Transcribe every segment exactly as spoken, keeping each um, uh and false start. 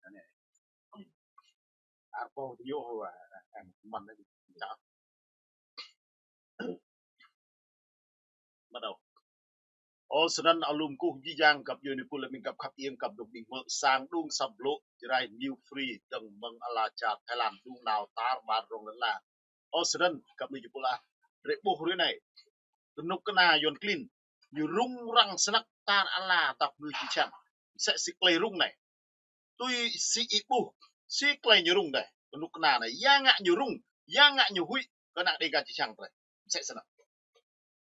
Anai. Arpô ñu hua, em, măn anai. Chả. Bắt đầu. Ơ, snăn alum kuh jih jang găp djuai ania pul lĕ mĭn găp khăp iêng găp dŏ ƀing mơ̆ sang đung săp blŭ, Jrai New Free, dơ̆ng mơ̆ng ala čar Thái Lan, đung nao tar ƀar rŏng lĕ la. Ơ, snăn găp djuai ania pul ah. Rĕ ƀuh rĕ anai. Kơnuk kơna Yuăn klin. Ñu rŭng răng snăk tar ala dăp ngư čư̆ čhiăng. Msĕ si klei rŭng anai. Tui si ih ƀuh, si klei ñu rŭng dih, kơnuk kơna anai, ya ngă ñu rŭng, ya ngă ñu huĭ, kơ ană Dêga čư̆ čhiăng drei. Msĕ snăn.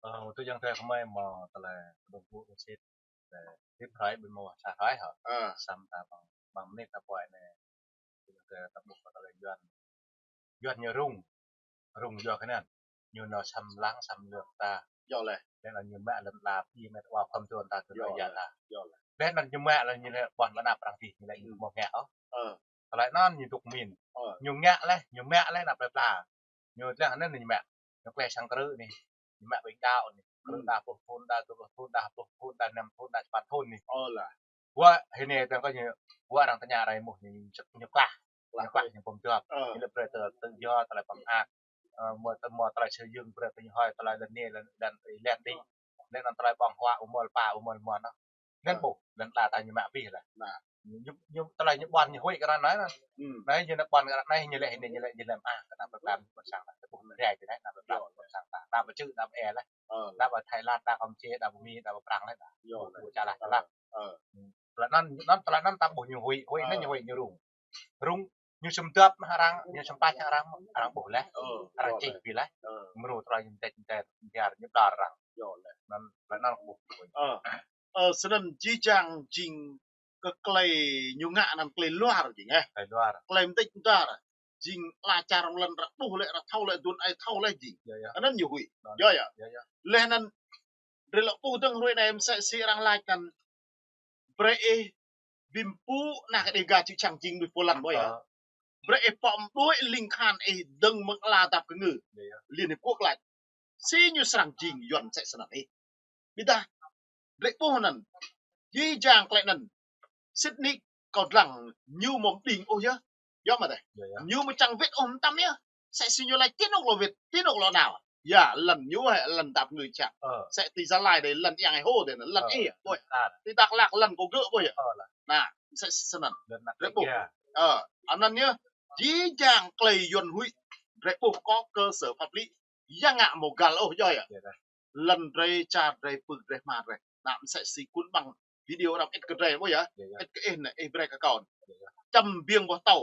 Ơ, tui yang drei kơmơi mơ̆ tơlơi kơdŭng ƀu sĭt, tơlơi hip hrơi ƀu mơ̆ sa hrơi hă. Ơ. Samơ̆ ta ƀăng, ƀăng mơnit ta puai anai, tui yang drei ta ƀuh kơ tơlơi Yuăn Yuăn ñu rŭng, rŭng yua kơ anŭn. Ñu nao xâm lăng, xâm lược ta. Yua lĕ. Lĕ anŭn ñu mă lŏn ala, ƀing met wa khŏm tuan ta, tuan ta. Yua lĕ. Yua lĕ. Lĕ anŭn ñu mă lĕ ñu lĕ ƀuăn ƀơi anăp arăng tih, ñu lĕ ñu mơ̆ ngă ôh. Ơ. Tơlơi anŭn ñu dŏ mĭn. Ơ. Ñu ngă lĕ, ñu mă lĕ anăp plơi pla. Ñu lĕ anŭn ñu mă. Ñu klĕ sang krư̆ anai. Ñu mă ƀing đaŏ anai. Krư̆ đa pluh thŭn, đa dua pluh thŭn, đa pluh thŭn, đa năm thŭn, đa sapăn thŭn anai. Ơ lah. Wă, hơnai tơ̆ng kơ ñu, wă arăng tơña rai mơ̆ ñu, ñu klah. Klah. Ñu klah ñu pơm jua. Ơ. Ñu lĕ brơi tơ, tơ jua tơlơi pơm ak. Ơ, mơ̆ tơ, mơ̆ tơlơi sơyưng brơi tơ ñu hơi tơlơi lĕ anai, lĕ, lĕ, lĕ đĭ. Lĕ anŭn tơlơi ƀơ̆ng huă, ƀu mơ̆ lăp, ƀu mơ̆ mơ̆n. Lĕ ƀuh, lĕ ta ta ñu mă pih lah. Nah. Ñu, ñu, ñu tơlơi ñu ƀuăn ñu huĭ kơ anai anai. Anai ñu nao ƀuăn kơ anai ñu lĕ hơnai ñu lĕ, ñu lĕ ah, kơ anăp plơi pla ƀôn sang ta. Tơ ƀuh mơ̆ rai tơ anai, anăp plơi pla ƀôn sang ta. Đa ƀu čư̆, đa ƀu ê lah. Ơ. Đa ƀu Thái Lan, đa Campuchia, đa ƀu Mi, đa ƀu Prăng lah. Yua lĕ. Ƀu ča lah, ča lah. Ơ. Tơlơi anŭn, anŭn, tơlơi anŭn ta ƀuh ñu huĭ, huĭ anŭn ñu huĭ ñu rŭng. Rŭng, ñu sum dăp mă arăng, ñu sum pač arăng, arăng ƀuh lah. Ơ, arăng čih ƀiă lah. Ơ. Mrô tơlơi ñu tĕt, tĕt, biar ñu đar arăng. Yua lĕ. Anŭn, tơlơi anŭn ƀuh. Ơ. Ơ, snăn jih jang jing kơ klei ñu ngă anŭn klei luar jing, ơ. Klei luar. Klei mơdĕč mơdar. Jing ala čar rŏng lăn arăng ƀuh lĕ, arăng thâo lĕ, dŭn ai thâo lĕ jing. Yua, yua. Anŭn ñu huĭ. Anŭn. Yua, yua. Yua, yua. Leh anŭn drei lŏ ƀuh dơ̆ng hruê anai msĕ si arăng lač anŭn brơi ih bi mpŭ ană Dêga čư̆ čhiăng jing mơnuih pô lăn ƀuh yơh. Ơ. Brơi ih pŏk mđuĕ ling kahan ih dơ̆ng mơ̆ng ala dăp kơ ngư. Yua, yua. Liên Hiệp Quốc lač. Si ñu srăng jing Yuăn msĕ snăn ih. Ƀiădah. Drei ƀuh anŭn. Jih jang klei anŭn. Sĭt nik kâo dlăng ñu mơ̆ mđing ôh yơh. Yơh mă tĕh. Yơh, yơh. Ñu mơ̆ čang wĭt ôh mơtam yơh. Msĕ si ñu laĭ ti anŭk lŏ wĭt, ti anŭk lŏ nao. Yơh, lăn ñu hĕ lăn dăp ngư čăk. Ơ. Msĕ ti Gia Lai dih lăn Yang Hô dih, lăn ih, ơ, ƀuh. Ơ. Ti Dak Lak lăn kơ gơ̆ ƀuh yơh. Ơ, lah. Nah, msĕ snăn. Lăn anăp drei ƀuh. Ơ, anŭn yơh. Jih jang klei Yuăn huĭ, drei ƀuh kơ cơ sở pháp lý. Ya ngă mơ̆ găl ôh yơh. Yơh, lah. Lăn drei, čar drei, pưk drei, hmar drei. Nah, msĕ si kŭn ƀăng video arăng ĕt kơ drei ƀuh yơh. Yơh, yơh. Ĕt kơ ih anai, ih brơi kơ kâo. Yơh, yơh. Čăm biêng boh tâo.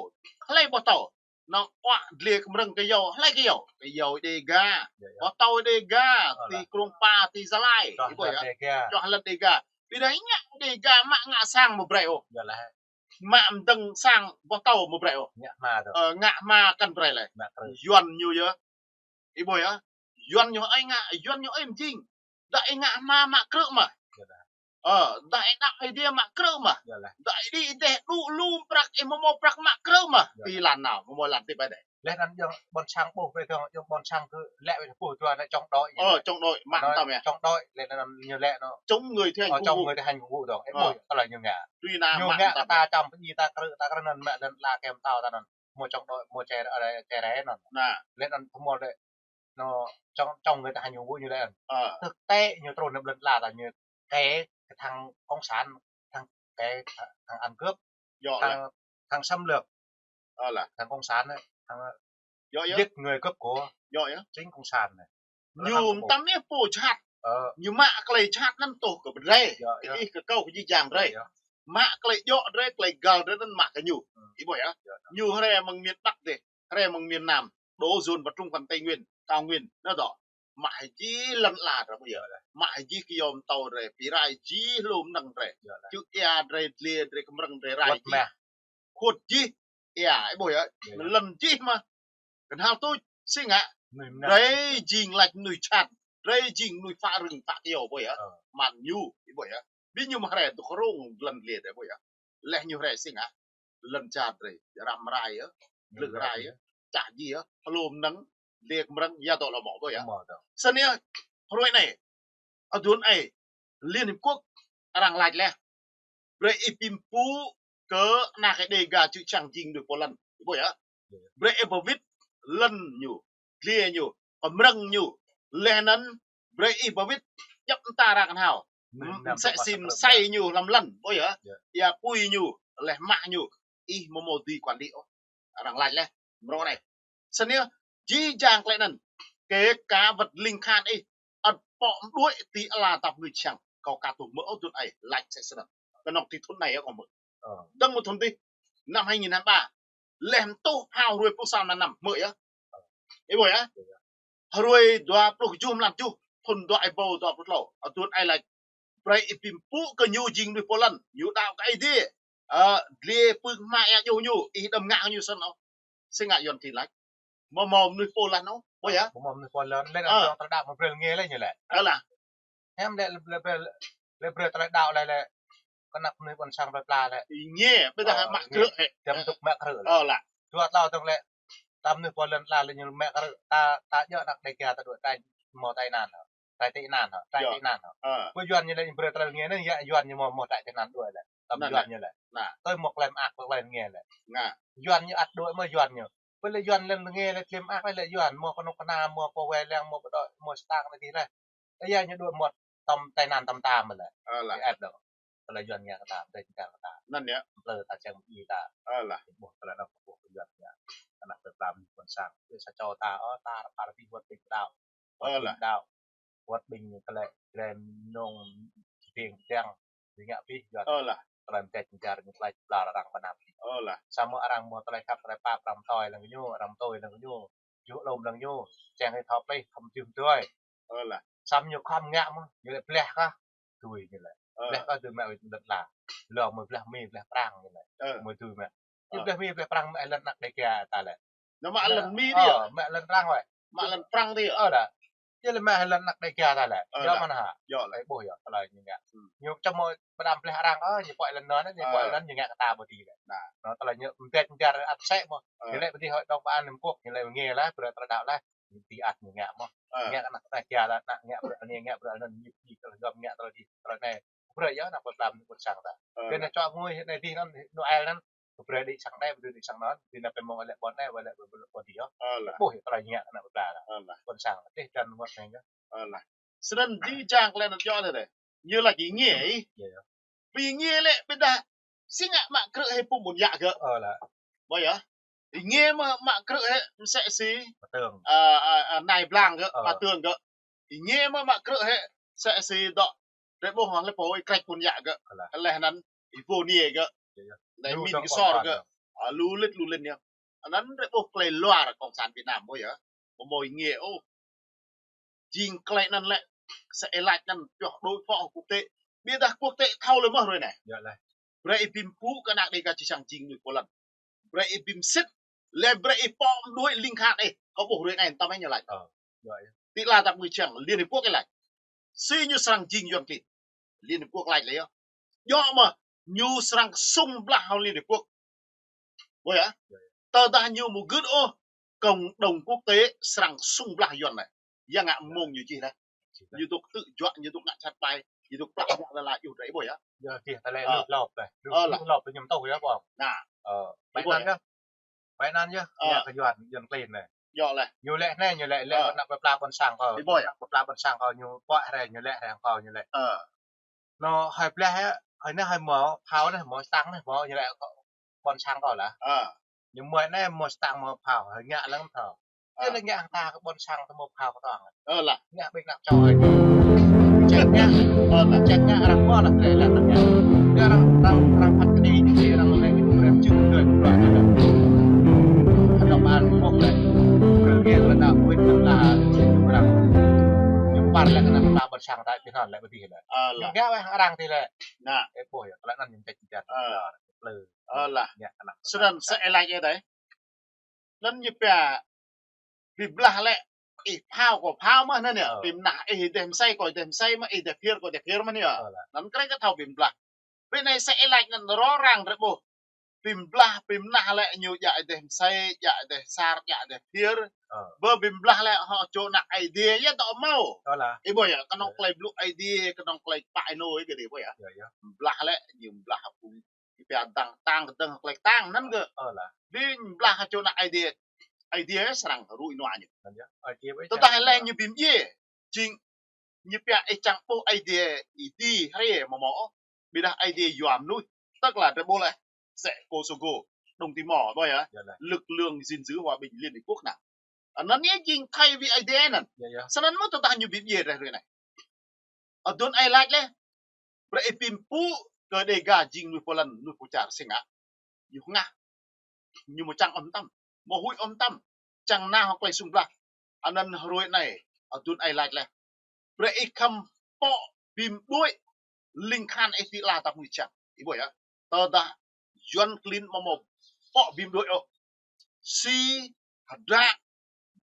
Hlơi boh tâo. Nao ƀuă dliê kơmrơ̆ng kơyâo, hlơi kơyâo. Kơyâo Dêga. Yơh, yơh. Boh tâo Dêga, ơ, ti lah. Krông Pa, ti Gia Lai. Čuah ih ƀuh lăn yơh. Dêga. Čuah lăn Dêga. Ƀiădah ngă Dêga mă ngă sang mơ̆ brơi ôh. Yơh lah. Mă mdơ̆ng sang boh tâo mơ̆ brơi ôh. Ngă hma tơ. Ơ, ngă hma kăn brơi leh. Ngă krư̆. Yuăn ñu yơh. Ih ƀuh yơh. Yuăn ñu ơi ngă, Yuăn ñu ơi mjing. Dah ih ngă hma mă krư̆ mơ̆. Yơh lah. Ơ, dah ih đăo Aê Diê mă krư̆ mơ̆. Yơh lah. Dah ih đĭ ih deh đŭ lu prăk ih mơ̆ mâo prăk mă krư̆ mơ̆. Yơh. Ti lăn nao, mơ̆ mâo lăn ti ƀai deh. Leh anŭn yơh ƀôn sang ƀuh ƀai dơ̆ng, yơh ƀôn sang kơ lĕ ƀai ƀuh dua anai čŏng đôi. Ơ, čŏng đôi, mă tăm yơh. Čŏng đôi, leh anŭn ñu lĕ anŭn. Chống người thi hành công vụ. Ơ, chống người thi hành công vụ dơ̆ng. Ih ƀuh tơlơi ñu ngă. Tui anŭn ñu mă ngă tăm kơ ta čăm pơji ta krư̆, ta krư̆ anŭn mă lăn ala kem tâo ta anŭn. Mâo čŏng đôi, mâo če, ơ, če rai anŭn. Nah. Leh anŭn tơmơ̆ lĕ. Anŭn chống, chống người thi hành công vụ ñu lĕ. Ơ. Thực tế ñu trŭn anăp lăn ala ta ñu kĕ kơ thằng cộng sản, thằng kĕ, thằng ăn cướp, yơh, thằng, thằng xâm lược. Ơ lah. Thằng cộng sản anai, thằng, yơh, yơh, giết người cướp của. Yơh, yơh. Chính cộng sản anai. Ñu mơtam yơh pô jhat. Ơ. Ñu mă klei jhat anŭn tŏh kơ ƀing drei. Yơh, yơh. Kơ ih kơ kâo kơ jih jang drei. Yơh, yơh. Mă klei djŏ drei, klei găl drei anŭn mă kơ ñu. Ih ƀuh yơh. Yơh, yơh. Ñu hrơi mơ̆ng miền Bắc dih, hrơi mơ̆ng miền Nam, đổ dồn vào trung phần Tây Nguyên, cao nguyên, anŭn dŏ. Mă hĭ jih lăn ala drei ƀuh yơh. Mă hĭ jih kơyâo mơtâo drei, pơrai jih hlô mơnơ̆ng drei. Yơh lah. Čư̆ ia drei, dliê drei, kơmrơ̆ng drei rai jih. Khuôt jih. Ia, ih ƀuh yơh. Yơh, yơh. Lăn jih mơ̆. Kơnhal tuč, si ngă. Drei jing lač mơnuih jhat. Drei jing mơnuih phă rơ̆ng phă kơyâo ƀuh yơh. Ơ. Mă ñu, ih ƀuh yơh. Ƀing ñu mơ̆ hrơi tŭ krông lăn dliê drei ƀuh yơh. Leh ñu hrơi si ngă. Lăn čar drei, răm rai yơh, blư̆ rai yơh, čah jih yơh, hlô mơnơ̆ng, dliê kơmrơ̆ng, ya dŏ lŏ mâo ƀuh yơh. Mâo dŏ. Snăn yơh, hruê anai, aduôn ai, Liên Hiệp Quốc, arăng lač leh. Brơi ih bi mpŭ, kơ ană kơ Dêga čư̆ čang jing mơnuih pô lŏn. Ih ƀuh yơh. Brơi ih pơwĭt lŏn ñu, dliê ñu, kơmrơ̆ng ñu. Laih anŭn brơi ih pơwĭt djŏp mơta arăng kơnhâo. Msĕ si msai ñu hlăm lŏn, ƀuh yơh. Ia apui ñu, laih mah ñu. Ih mơ̆ mơ̆ dưi quản lý ôh. Arăng lač laih, mrô anai. Snăn yơh, jih jang tơlơi anŭn. Kơ ka wơ̆t ling khan ih, ăt pŏk mđuĕ ti ala tap ngui čang. Kâo ka tuh mơ̆ ôh tui anai, lač msĕ snăn. Kơnơ̆ng ti thŭn anai yơh kâo mơ̆. Dơ̆ng mơ̆ thŭn dih, năm hai nghìn hai mươi ba. Laih mtuh phao hruê pluh sa mlan năm, mơ̆ yơh. Ih ƀuh yơh. Hruê dua pluh kjuh mlan kjuh, thŭn dua êbâo dua pluh tlâo. Ơ, tui anai lač. Brơi ih bi mpŭ kơ ñu jing mơnuih pô lŏn, ñu đaŏ kơ Aê Diê. Ơ, dliê pưk hma ia djuh ñu, ih đăm ngă ñu snăn ôh. Si ngă Yuăn klin lač. Mơ̆ mơ̆ mơnuih pô lŏn ôh, ƀuh yơh. Mơ̆ mơ̆ mơnuih pô lŏn, lĕ anŭn tơlơi đaŏ mơ̆ brơi ih ngă lĕ ñu lĕ. Ơ lah. Hiam lĕ, lĕ brơi, lĕ brơi tơlơi đaŏ lĕ lĕ. Kơnăp mơnuih ƀôn sang plơi pla lĕ. Ih ngă, ƀiădah mă krư̆ hĕ. Djŏp dŏ mă krư̆ lĕ. Ơ lah. Dua tlâo dơ̆ng lĕ. Ta mơnuih pô lŏn lĕ ñu mă krư̆. Ta, ta djơ̆ ană Dêga ta đuaĭ ta mơ̆ tai nan hă. Tai tị nạn hă. Tai tị nạn hă. Ƀuh Yuăn ñu lĕ ñu brơi tơlơi ngă anai, ia Yuăn ñu mơ̆ mơ̆ tai tị nạn đuaĭ lĕ. Tăm Yuăn ñu lĕ. Tơl mơ̆ klem ak ƀơi tơlơi ngă lĕ. Yuăn ñu ăt đuaĭ mơ̆ Yuăn ñu. Ƀơi lĕ Yuăn lĕ ngă lĕ klem ak lĕ Yuăn mơ̆ kơnuk kơna mơ̆ pô wai lăng mơ̆ pơdŏ mơ̆ stang anai dih lĕ. Ia ñu đuaĭ mơ̆ tăm tai nạn tăm tam lĕ. Ơ lah. Ih ăt dŏ. Tơlơi Yuăn ngă kơ ta, tơlơi Yuăn ngă kơ ta. Anŭn yơh. Plơi ta čang mơ̆ ih ta. Ơ lah. Ƀuh tơlơi anŭn ƀuh Yuăn ngă. Ană plơi pla mơnuih ƀôn sang. Ih sa čô ta, ơ, ta, ta rơbih wơ̆t ƀing đaŏ. Wơ̆t ƀing đaŏ. Wơ̆t ƀing tơlơi, tơlơi nông, ƀing tiang. Ƀing ngă pih Yuăn. Ơ lah. Tơlơi mơdĕč mơjar ñu tơlơi bla arăng pơnap. Ơ lah. Samơ̆ arăng mơ̆ tơlơi khăp tơlơi pap arăng tui lăng ñu, arăng tui lăng ñu. Juh lŏm lăng ñu. Čang ih thâo plih, khŏm jưh tui. Ơ lah. Samơ̆ ñu khŏm ngă mơ̆, ñu lĕ blah kah. Tui ñu lĕ. Blah kah tui mă wĭt lŏn la. Lŏ mơ̆ blah Mi, blah Prang ñu lĕ. Mơ̆ tui mă. Ñu blah Mi, blah Prang mă lŏn ană Dêga ta lĕ. Ñu mă lŏn Mi dih. Ơ, mă lŏn Prang wơ̆t. Mă lŏn Prang dih. Ơ lah. Ñu lĕ mă lŏn ană Dêga ta lĕ. Ơ lah. Yua mơ̆n hă. Yua lĕ. Ih ƀuh yơh, tơlơi ñu ngă. Ñu čăm mơ̆ pơđăm blah arăng, ơ, ñu pŏk lŏn anŭn, ñu pŏk lŏn ñu ngă kơ ta ƀu dih lĕ. Anŭn tơlơi ñu mơdĕč mơjar ăt sĕ mơ̆. Ñu lĕ ƀu dih Hội đồng Bảo an Liên Hợp Quốc, ñu lĕ ngă lah, brơi tơlơi đaŏ lah. Ñu ti ăt ñu ngă mơ̆. Ngă kơ ană ta kia lah, ană ngă brơi, ană ngă brơi anŭn ñu, ñu tơlơi gơ̆m ngă tơlơi dih, tơlơi anai. Brơi yơh ană plơi pla mơnuih ƀôn sang ta. Kơ anai čuă ngui anai dih anŭn, Noel anŭn. Brơi đĭ sang anai, brơi đĭ sang anŭn, dih ană pơmơ̆ng lĕ ƀôn anai, lĕ ƀôn dih yơh. Ƀuh yơh tơlơi ngă kơ ană plơi pla ta. Ƀôn sang ta dih dan wơ̆t anai yơh. Snăn jih jang tơlơi anŭn yơh anai dih. Ñu lač ih ngă ih. Ih ngă lĕ ƀiădah si ngă mă krư̆ hĕ pô ƀôn yă gơ̆. Ƀuh yơh. Ih ngă mơ̆ mă krư̆ hĕ msĕ si. Ơ, ơ, ơ, nai blang gơ̆, pơtơ̆ng gơ̆. Ih ngă mơ̆ mă krư̆ hĕ msĕ si dŏ. Drei ƀuh hăng lĕ pô ih krĕč ƀôn yă gơ̆. Laih anŭn ih pô niê gơ̆. Laih min kơsor gơ̆. Ơ, lu lĭt, lu lĭn yơh. Anŭn drei ƀuh tơlơi luar Cộng sản Việt Nam ƀuh yơh. Ƀu mơ̆ ih ngă ôh. Jing tơlơi anŭn lĕ, sa ih lač anŭn pioh đối phó quốc tế. Ƀiădah quốc tế thâo lơi mơ̆ hruê anai. Brơi ih bi mpŭ kơ ană Dêga čư̆ čang jing mơnuih pô lŏn. Brơi ih bi msĭt, lĕ brơi ih pŏk mđuĕ ling khan ih. Kâo ƀuh hruê anai tăm ih ñu lač. Ti ala tap ngui čang, Liên Hiệp Quốc ih lač. Si ñu srăng jing Yuăn klin. Liên Hiệp Quốc lač lĕ yơh. Yua mơ̆ ñu srăng sung blah hăng Liên Hiệp Quốc. Ƀuh yơh. Tơdah ñu ƀu gưt ôh, cộng đồng quốc tế srăng sung blah Yuăn anai. Yang ngă mơ̆ng ñu čih lah. Ñu dŏ tự do, ñu dŏ ngă čăt ƀai, ñu dŏ plah ngă lĕ lah yua drei ƀuh yơh. Yơh, čih tơlơi lu lŏp lĕ. Lu lŏp lĕ ñu tŭ yơh ƀuh. Anŭn. Ƀai anŭn yơh. Ƀai anŭn yơh. Ngă kơ Yuăn, Yuăn klin anai. Yơh lĕ. Ñu lĕ anai, ñu lĕ, lĕ ană plơi pla ƀôn sang kâo. Ană plơi pla ƀôn sang kâo, ñu pŏk hrĕ, ñu lĕ hrĕ kâo, ñu lĕ. Anŭn hơi blah yơh, hơi anai hơi mơ̆, phao anai mơ̆, stang anai mơ̆, ñu lĕ ƀôn sang kâo lah. Ñu mơ̆ anai mơ̆ stang mơ̆ phao, hơi ngă lăng thâo. Yơh lĕ ngă hăng ta kơ ƀôn sang ta mơ̆ phao kơ tŏng. Ơ lah. Ngă ƀing ană čô hơi. Čang ngă. Ơ lah. Čang ngă arăng mơ̆ lah, lĕ lah ngă. Yơh arăng, arăng, arăng phat kơđi, arăng lĕ, arăng čư̆ kơ dua, dua, dua. Arăng ƀan mơ̆ lĕ. Arăng ngă lĕ nao ƀuh lĕ lah, arăng. Ñu păr lĕ kơ ană ƀôn sang ta ƀiă anŭn lĕ ƀu dih lĕ. Ơ lah. Ñu ngă wơ̆t hăng arăng dih lĕ. Anŭn. Ih ƀuh yơh, tơlơi anŭn ñu mơdĕč mơjar. Ơ. Plư. Ơ lah. Ngă kơ ană. Snăn sa ih lač yơh dih. Anŭn ñu pia bi blah lĕ ih phao kâo phao mơ̆ anŭn yơh. Bi mnah ih dêh msĕ kâo dêh msĕ mơ̆ ih dêh phiơr kâo dêh phiơr mơ̆ anŭn yơh. Anŭn krĕ kơ thâo bi blah. Bi anai sa ih lač anŭn rŏ răng drei ƀuh. Bi blah, bi mnah lĕ ñu djă dêh msĕ, djă dêh sar, djă dêh phiơr. Bơ bi blah lĕ hŏ čô ană Aê Diê yơh dŏ mâo. Ih ƀuh yơh, kơnơ̆ng tơlơi blŭ Aê Diê, kơnơ̆ng tơlơi pă ênô yơh kơ dih ƀuh yơh. Blah lĕ ñu blah phung ñu pia dăng tang, dăng klek tang, anŭn kơ. Ơ lah. Ƀing blah čô ană Aê Diê, Aê Diê srăng rui nua ñu. Anŭn yơh, Aê Diê ƀu. Tơdah lĕ ñu ƀing djai, jing ñu pia ih čang ƀuh Aê Diê ih di hrê mơ̆ mơ̆. Ƀiădah Aê Diê yua mơnuih, tức là drei ƀuh lĕ, sĕ Kosovo, Đông Timor, ƀuh yơh. Yơh lah. Lực lượng gìn giữ hòa bình Liên Hiệp Quốc anŭn. Anŭn yơh jing thay vì Aê Diê anŭn. Yơh, yơh. Snăn mơ̆ tơdah ñu ƀing djai reh rui anai. Adŭn ai lač leh. Brei ih pim pŭ kơ Dega jing mơnuih pơlăn, mơnuih pơčar si ngă. Ñu hngah. Ñu mơčang ôm tăm. Mơhuĭ ôm tăm. Čang nao hŏng klei sung blah. Anŭn hrơi anai. Adŭn ai lač leh. Brei ih khŏm pŏk bim đuaĭ. Ling khan ih ti la tap mui čang. Ih ƀuh yơh. Tơdah Yuăn klin mơ̆ mơ̆ pŏk bim đuaĭ ôh. Si hơdră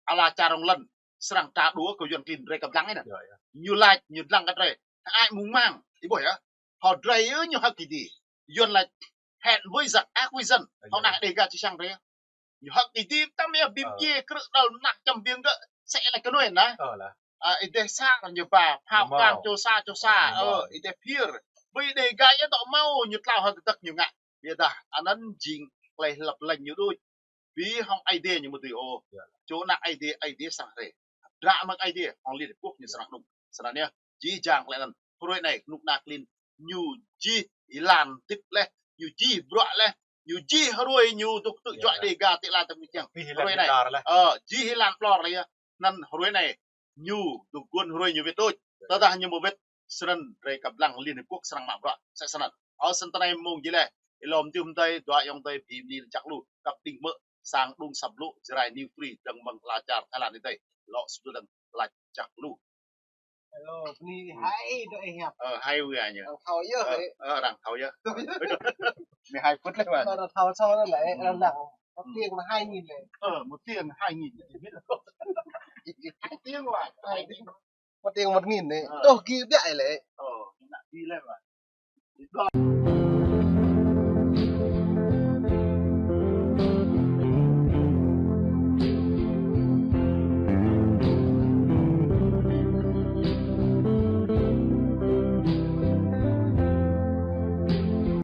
ala čar rŏng lăn srăng ta đua kơ Yuăn klin drei kăp dlăng anai. Yơh, yơh. Ñu lač, ñu dlăng kơ drei. Ai mơ̆ng mang. Ih ƀuh yơh. Hơdră yơh ñu hơ̆k kơ dih. Yuăn lač hẹn với giặc ác với dân. Yơh. Hŏng ană Dega či sang drei. Ñu hơ̆k kơ dih tăm yơh bim djai krư̆ đăl mơnăk čăm biêng gơ̆. Sĕ lač kơ nuai anai. Ơ lah. A, ih dêh sa ñu ba, phao kang čô sa, čô sa. Ơ, ih dêh phiơr. Ƀơi Dega yơh dŏ mâo ñu tlao hơdơ̆k ñu ngă. Ƀiădah, anŭn jing klei hlăp leng ñu đôč. Bi hŏng Aê Diê ñu mơ̆ dưi ôh. Yơh. Čô ană Aê Diê, Aê Diê srăng hrê. Dră mơ̆ng Aê Diê, hŏng Liên Hiệp Quốc ñu srăng đŭng. Snăn yơh, jih jang klei anŭn. Hrơi anai, knŭk kna klin, ñu jih êlan tip leh, ñu jih bruă leh, ñu jih hrơi ñu dŏ tŭ juă Dega ti la tơm kiăng. Hrơi anai. Ơ, jih êlan ƀlŏr leh yơh. Anŭn hrơi anai, ñu dŏ guôn hrơi ñu wĭt đôč. Tơdah ñu mơ̆ wĭt, snăn drei kăp dlăng Liên Hiệp Quốc srăng mă bruă. Sĕ snăn. Ơ, snăn tơnai mơ̆ng jih leh. Ih lŏm tih mơdai, dua ayŏng adơi, bi mni lač čăk lu. Kăp đĭng mơ̆, sang đŭng săp lu, Jrai New Free, dơ̆ng mơ̆ng ala čar Thái Lan adih. Lŏ sŭ dơ̆ng lač čăk lu. Ơ, bơni hai dŏ ih hiăp. Ơ, hai wia ñu. Arăng thâo yơh. Ơ, ơ, arăng thâo yơh. Mười hai phút leh, bạn. Arăng thâo sô leh, arăng lăng. Một tiếng là hai nghìn leh. Ơ, một tiếng hai nghìn. Hai tiếng, bạn. Hai tiếng. Một tiếng một nghìn leh. Ơ. Tŏh ghi biă leh. Ơ, nă ghi leh, bạn.